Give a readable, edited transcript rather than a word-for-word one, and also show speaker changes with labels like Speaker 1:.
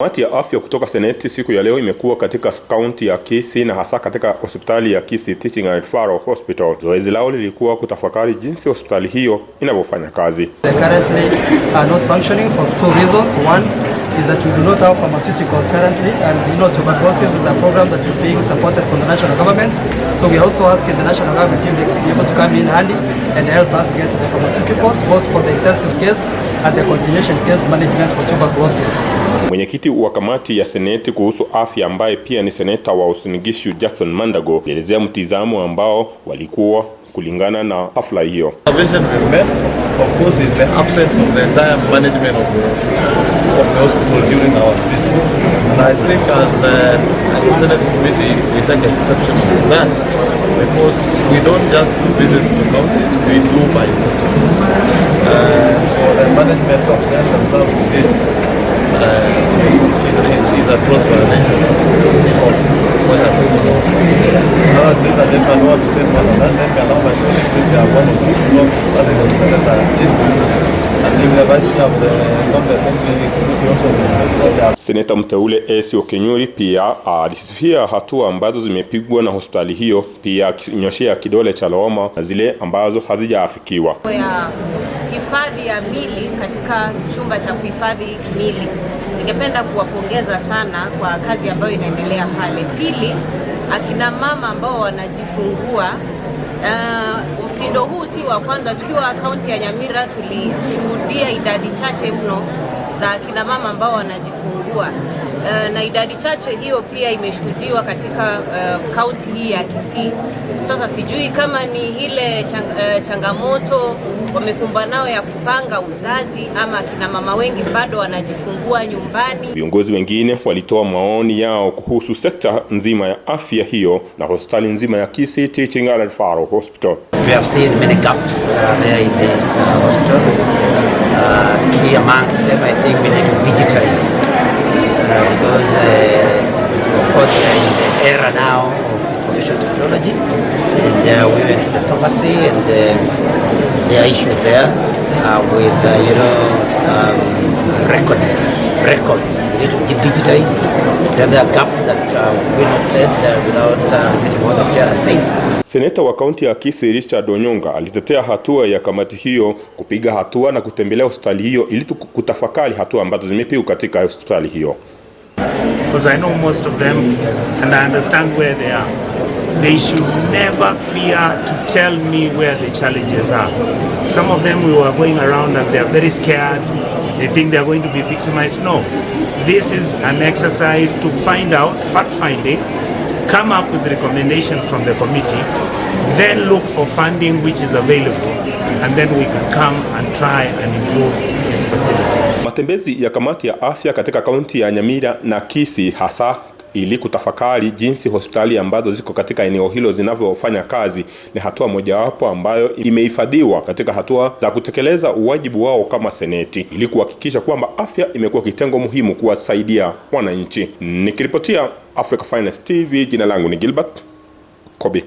Speaker 1: Kamati ya afya kutoka Seneti siku ya leo imekuwa katika kaunti ya Kisii na hasa katika hospitali ya Kisii Teaching and Referral Hospital. Zoezi lao lilikuwa kutafakari jinsi hospitali hiyo inavyofanya kazi.
Speaker 2: They currently are not functioning for two reasons. One is that we do not have pharmaceuticals currently, and tuberculosis is a program that is being supported from the national government. So we are also asking the national government team to be able to come in handy and help us get the pharmaceuticals, both for the intensive case and the continuation case management for tuberculosis.
Speaker 1: Mwenyekiti wa kamati ya Seneti kuhusu afya ambaye pia ni seneta wa Uasin Gishu Jackson Mandago alielezea mtizamo ambao walikuwa kulingana na hafla hiyo.
Speaker 3: Observation we made, of course, is the absence of the entire management of the hospital during our visit. And I think as a Senate committee, we take exception to that because we don't just do visits to counties, we do by notice. For the management to absent themselves to this is a gross violation of what has happened. Now, as later gentlemen want to say more than that, let me allow my colleagues, if they are one of two, to starting with Senator Jesse, and if the vice chair of the County Assembly Committee also will they are
Speaker 1: Seneta mteule Essy Okenyuri pia alisifia hatua ambazo zimepigwa na hospitali hiyo, pia akinyoshea kidole cha lawama na zile ambazo hazijaafikiwa.
Speaker 4: Ya hifadhi ya mili katika chumba cha kuhifadhi mili. Ningependa kuwapongeza sana kwa kazi ambayo inaendelea pale. Pili, akina mama ambao wanajifungua, mtindo huu si wa kwanza. Tukiwa kaunti ya Nyamira tulishuhudia idadi chache mno za akina mama ambao wanajifungua, na idadi chache hiyo pia imeshuhudiwa katika kaunti hii ya Kisii. Sasa sijui kama ni ile changamoto wamekumbana nao ya kupanga uzazi ama kina mama wengi bado wanajifungua nyumbani.
Speaker 1: Viongozi wengine walitoa maoni yao kuhusu sekta nzima ya afya hiyo na hospitali nzima ya Kisii Teaching and Referral Hospital.
Speaker 5: We have seen many gaps that are there in this hospital. Key amongst them, I think we need to digitize because, of course, we are in the era now of information technology, and we went to the pharmacy, and there are issues there with records. We need to digitize. The other gap that we noted, without repeating what the chair has said,
Speaker 1: Seneta wa kaunti ya Kisii Richard Onyonka alitetea hatua ya kamati hiyo kupiga hatua na kutembelea hospitali hiyo ili kutafakari hatua ambazo zimepigwa katika hospitali hiyo.
Speaker 6: Because I know most of them and I understand where they are. They should never fear to tell me where the challenges are. Some of them, we were going around and they are very scared. They think they are going to be victimized. No. This is an exercise to find out, fact finding, come up with recommendations from the committee, then look for funding which is available, and then we can come and try and improve this facility.
Speaker 1: Matembezi ya kamati ya afya katika kaunti ya Nyamira na Kisii hasa ili kutafakari jinsi hospitali ambazo ziko katika eneo hilo zinavyofanya kazi ni hatua mojawapo ambayo imehifadhiwa katika hatua za kutekeleza wajibu wao kama seneti ili kuhakikisha kwamba afya imekuwa kitengo muhimu kuwasaidia wananchi. Nikiripotia Africa Finest TV, jina langu ni Gilbert Kobi.